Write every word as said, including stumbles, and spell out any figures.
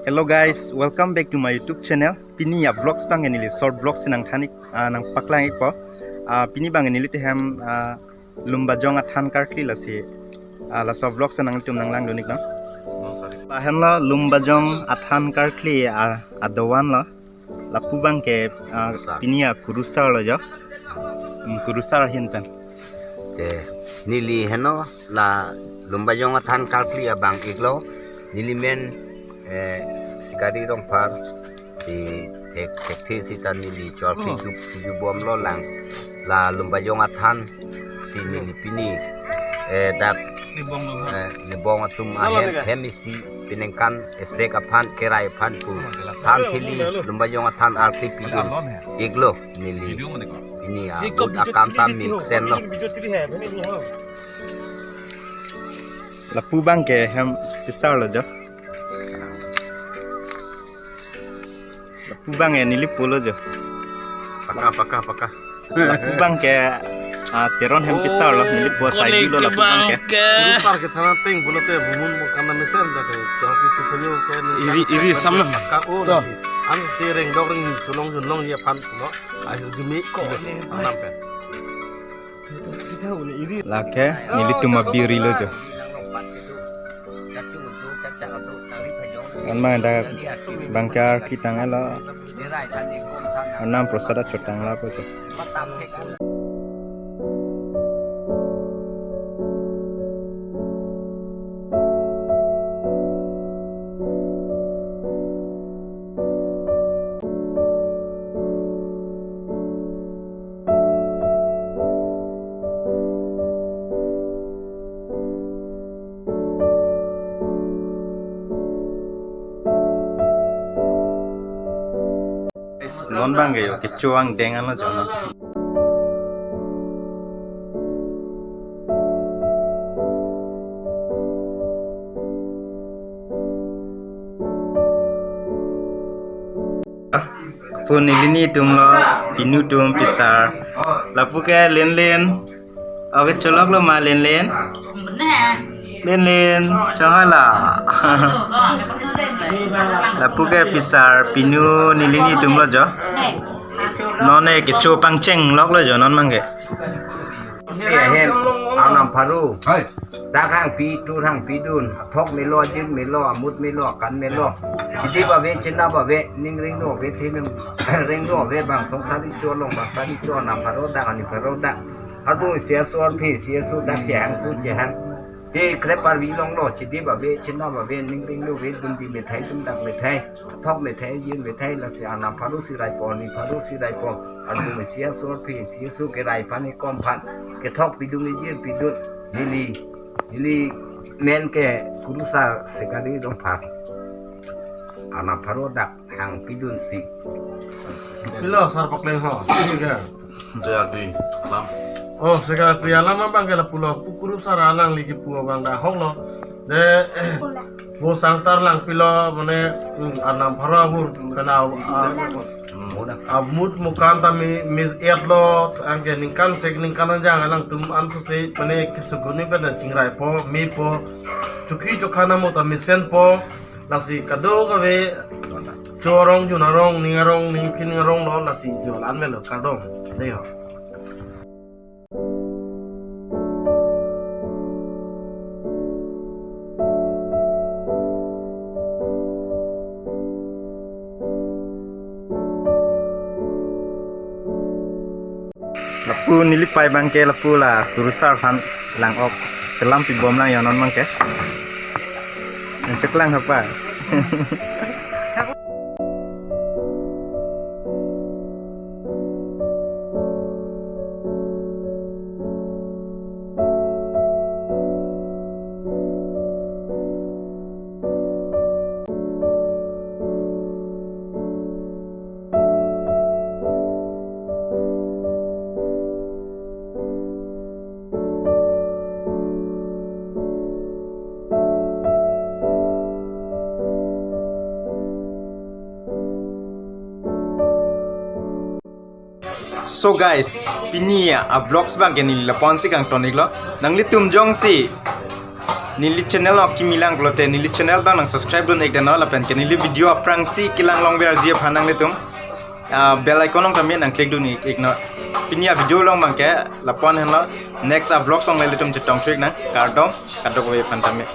Hello guys, welcome back to my YouTube channel. Pini a vlogs abang neli short vlogs nangthan ik, ah, nangpaklang ikpo. Ah, pini abang neli tehem, ah, Lumbajong athan karkli lasi, ah, laso vlogs nangtum nanglangdun ik no. Lahenlo Lumbajong athan karkli, ah, adovan lo. Lapu abangke, ah, Sa. Pini a kurusar lo jo. Hmm, kurusar ahin pen. Te, neli heno la Lumbajong athan karkli abang iklo. Neli men, eh, Sikari Rongphar si thek thekthe sita neli chorkhi Oh. Jup jubom lo lang. La Lumbajong athan si neli pini, eh, dak, Libong lo ha. Eh, libong atum Halo, ahem, lega. Hem isi peningkan esek aphan kerai aphan pu than thili Lumbajong athan arti pidun iklo neli. Ini a, Video, good video, akam tam video, mixen lo. Video, video, video, video. Lapu abangke hem pisar lo jo. Lapu abang ya neli pulo jo. Paka, paka, paka. Lapu abangke, ah, Teron hem pisar lo, neli pu sai lo lapu abangke. Kurusar ke thana teng pulote bumun mo kana mesen dak ke. Jor ki chupayo ke ni Iri, kan iri sek samna. Paka o To. Nasi. An si reng dok reng ni chulong junlong ya pan pulo. Ayo jumi ko. Anam pen. Lake nelitum abiri lo jo. Anmang dak bangkar kitang alo. Anam prasada chotang lapo jo. Guys, non abangke yo kecho angdeng anlo jono. Pu neli nitum lo, pinu tum pisar. Lapu ke Lenlen. Oke, cholok lo ma Lenlen. Lenlen, chonghala. Lapu ke pisar, pinu neli nitum lo jo. Non e kecho pangchenglok lo jo non abangke. Ahem, Arnam Pharo. Hai. Dak hangpi, tur hangpi dun, athok melo, ajin melo, amut melo, akan melo. Chidip ave, chenap ave, ning ringno ave, thinang ringno ave, bang songsari cho long, bang sari cho, Arnam Pharo dak, Arni Pharo dak. Harbung isi aso, arphe isi aso, dak chehang, tu chehang. Te krep arvi longlo, chidip ave, chenap ave, ning ringno ave, dun di methai, dun dak methai. Thok methai, jin methai, lasi Arnam Pharo si raipo, Arni Pharo si raipo, adung isi aso, arphe isi aso, kerai aphan, ekom aphan, kethok pidun, ejir pidun, neli, neli men ke Kurusar Sikari Rongphar. Arnam Pharo dak hang pidun si. Pilo sar pakleng ho. Iya. Sekarti alam. Oh, sekarti alam abangke lapulo, pu Kurusar alangli kipu abang dak hoklo. De, bo sangtar lang pilo, mane, hmm, Arnam Pharo abur, kana, ah, Hmm. amut mukam ta mi, mi-etlo, anke ningkan sek ningkan ajang alangtum ansose, mane, kesugun ni pen chingraipo, mepo, chokhi chokhan amo ta mesenpo, lasi kadokave, cho arong, jun arong, ning arong, ning phin arong lo, lasi jo lan melo, kardom, dei ho. Lapu neli pei abangke lapu la Kurusar aphan lang-ok selam pibom lang yo non abangke. Nangcheklang hapa. So guys, pini a vlogs abangke neli lapu-an si kangton iklo. Nanglitum jongsi Neli channel ok kimi lang pulote neli channel abang nang subscribe dun-ik deno lapen ke neli video aphrangsi kelang longverji aphan nanglitum, ah, bell icon along tame nang click dun-ik, iknon. Pini avideo along abang ke lapu-an henlo, next avlogs along nelitum chetongthu-ik nang, kardom, kadokave aphan tame.